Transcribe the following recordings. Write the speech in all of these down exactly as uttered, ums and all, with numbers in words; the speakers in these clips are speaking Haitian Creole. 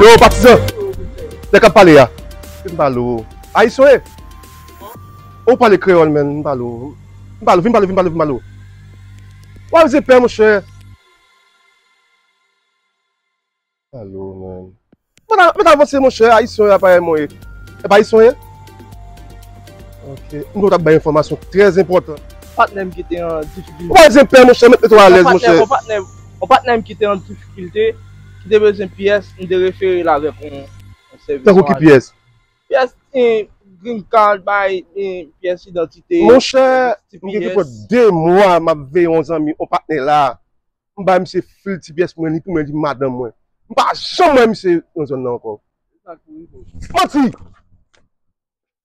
Yo, patizan! Nèg k ap pale a. Vin pale w. Ayisyen w ye? Ou pale kreyòl, menn. Vin pale w. Vin pale w, vin pale w, vin pale w, vin pale w. W ap zen pè, monchè. Alo, man. Mwen ta, mwen ta panse, monchè, ayisyen yo, pa mwen ye. E pa ayisyen ye? Ok. Mwen ta bay enfòmasyon trè enpòtan. Patnè m ki te an difikilte. Ou pa zen pè, monchè, mete w alèz, monchè. On patnè, on patnè, on patnè m ki te an difikilte, ki te bezwen pyès, m te refere l avèk on, on sèvis. Tankou ki pyès? Pyès, eh, green card, bay, eh, pyès idantite. Monchè, m gen tripotay de mwa, m ap veye yon zanmi, on patnè la. M bay misye fil ti pyès mwen, li pou mwen, li madanm mwen. M pa janm wè misye nan zòn nan ankò. Manti!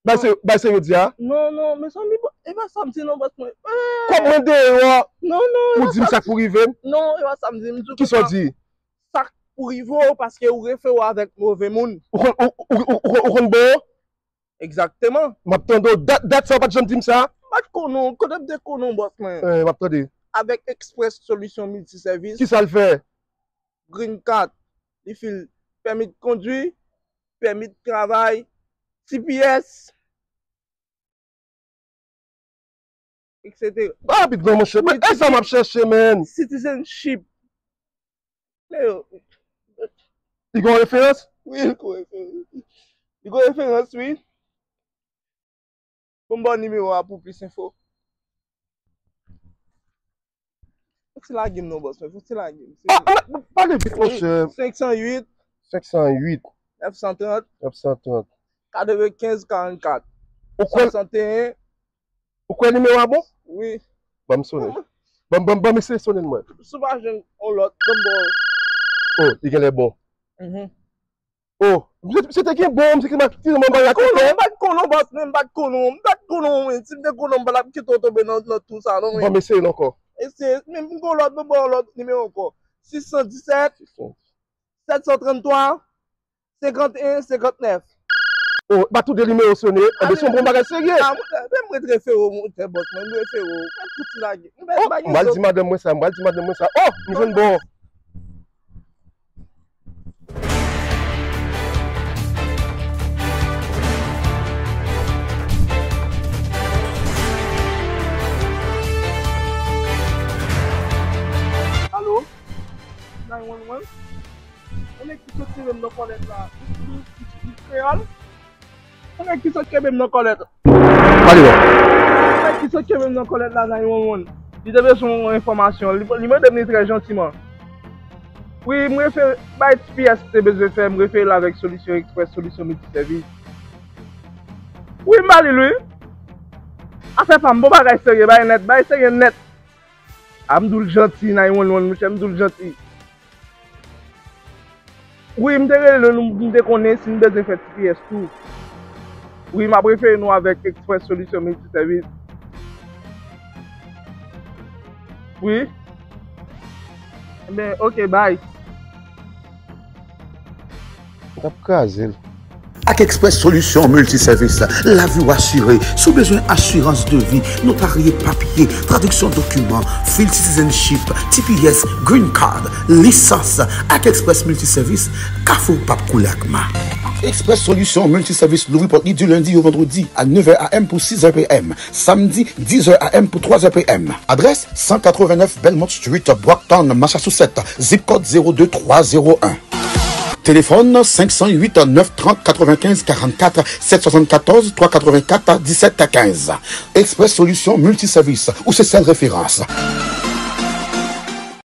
Bay se, bay se yo di a? Non, non, mezanmi, e pa sa m di non, bòs mwen. Kòm mwen deyò, non, non, ou di m sa k pou rive m? Non, e pa sa m di, m di w. Kisa w di? Sa k pou rive w, paske ou refere w avèk move moun. Ou konn, ou, ou, ou, ou, ou konn bon? Egzakteman. M ap tande w. Dat, dat sa w pa t janm di m sa? M pa t konnen w. Kote m te konnen w, bòs mwen? Eh, m ap tande. Avèk Express Solution Multiservice. Kisa l fè? Green card. Li fil pèmi de kondwi, pèmi de travay, T P S, et cetera. Rapidman, monchè. Men, e sa m ap chèche, men. Citizenship. Men yo. Li gen referans? Wi, li gen referans. Li gen referans, wi. Bon, m ba w nimewo a pou plis enfo. Fò ti lage m non, bòs mwen. Fò ti lage m. Ah, ah, pale vit, monchè. Senk san uit. Senk san uit. Nèf san trant. Nèf san trant. Katrevenkenz karannkat. Ou kwè, swasanteyen. Ou kwè nimewo a bon? Wi. Ban m sonnen. Ban m, ban m, ban m eseye sonnen mwen. Si w pa jwenn yon lòt, ban m ba w. Oh, li genlè bon. Mhm. Oh, misye, misye te gen bon, misye te gen bon bagay. Konnen, m pa t konnen, bòs, men m pa t konnen, m pa t konnen, men si m te konnen, m pa t ap kite w tonbe nan, nan tou sa, non, men. Bon, m eseye l ankò. Eseye, men m gen lòt, m ba w lòt nimewo ankò. Sis san disèt, sèt san tranntwa, senkanteyen, senkantnèf. Oh, ba tou de nimewo sonnen, enben se yon bon bagay serye. Ah, monchè, men m ret refere w, monchè, bòs, men m refere w. Men fouti lage. M pral di madanm mwen sa, m pral di madanm mwen sa. Oh, m jwenn bon. Alo? Nine one one? Yon nèg ki sot kenbe m nan kòlèt la. Li, li, li, li kreyòl? Yon nèg ki sot kenbe m nan kòlèt. Pale non. Yon nèg ki sot kenbe m nan kòlèt la, nine one one. Li te bezwen yon enfòmasyon. Li, li mande m li trè jantiman. Wi, m refere, bay T P S m te bezwen fè, m refere l avèk Solution Express, Solution Multiservice. Wi, m ba li l, wi. Afè pa m, bon bagay serye, bay nèt, bay serye nèt. A, m di w l janti, nine one one, monchè, m di w l janti. Wi, m te rele nou, m te konnen si n bezwen fè T P S tou. Wi, m ap refere nou avèk Express Solution Multiservice. Wi. Enben, ok, bye. M t ap kraze l. Ak Express Solution Multiservice, lavi w asire. Si w bezwen asirans de vi, notarye papye, tradiksyon dokiman, fil citizenship, T P S, green card, lisans, ak Express Multiservice, kafou w p ap koule ak ma. Express Solution Multiservice louvri pòt li di lendi o vandredi a nèf è A M pou sis è P M, samdi diz è A M pou twa è P M. Adrès, san katrevennnèf Belmont Street, Brockton, Massachusetts, zip kòd zewo de twa zewo en. Telefòn, senk san uit, nèf trant, katrevenkenz karannkat, sèt swasannkatòz, twa katrevenkat, disèt kenz. Express Solution Multiservice, ou se sèl referans.